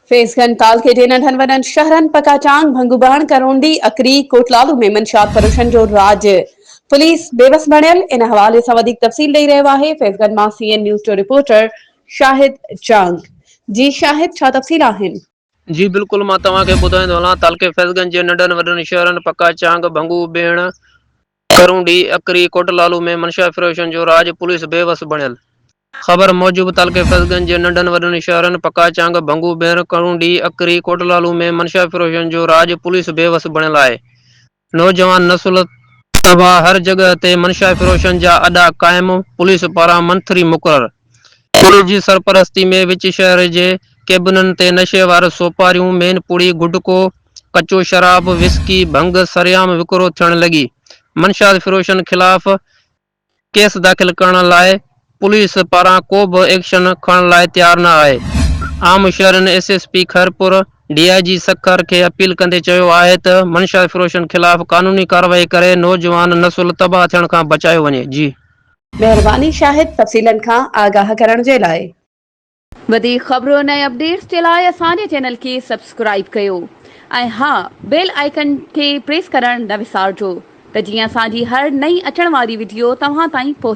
فيض گنج تعلقي جي ننڍن وڏن شهرن پڪاچانگ، ڀنگوبهڻ، ڪرونڊي، اڪري، ڪوٽلالو ۾ منشيات فروشن جو راڄ، پوليس بيوس بڻيل، ان حوالي سان وڌيڪ تفصيل ڏئي رهيو آهي فيض گنج مان سي اين نيوز جو رپورٽر شاهد چانگ. جي شاهد ڇا تفصيل آهن؟ جي بلڪل مان توهان کي ٻڌائيندو هلان تعلقي فيض گنج جي ننڍن وڏن شهرن پڪاچانگ، ڀنگو ٻيڻ، ڪرونڊي، اڪري، ڪوٽلالو ۾ منشيات فروشن جو راڄ، پوليس بيوس بڻيل. خبر موجب تعلقي فيض گنج جي ننڍن وڏن شهرن پڪاچانگ، ڀنگو ٻير، ڪرونڊي، اڪري، ڪوٽلالو ۾ منشيات فروشن جو راڄ، پوليس بيوس بڻيل آهي. نوجوان نسل تباهه، هر جڳهه تي منشيات فروشن جا اڏا قائم، پوليس پاران منٿري مقرر. پوليس جي سرپرستي ۾ وچ شهر جي ڪيبنن تي نشي وار سوپاريون، مين پڙي، گٽڪو، ڪچو شراب، وسڪي، ڀنگ سرعام وڪرو ٿيڻ لڳي. منشيات فروشن خلاف ڪيس داخل ڪرڻ لاء پوليس پاران ڪو به ايڪشن کڻڻ لاء تيار نه آهي. عام شهرين S S P Khairpur, D I G Sukkur کي اپيل ڪندي چيو آهي ته منشيات فروشن خلاف قانوني ڪارروائي ڪري نوجوان نسل تباهه ٿيڻ کان بچايو وڃي. جي. مهرباني شاهد تفصيلن کان آگاهه ڪرڻ جي لاء. وڌيڪ خبرن ۽ اپڊيٽس جي لاء اسان جي چينل کي سبسڪرائيب ڪيو ۽ ها بيل آئيڪن کي پريس ڪرڻ نه وسارجو ته جيئن اسان جي هر نئين اچڻ واري وڊيو توهان تائين پهچي.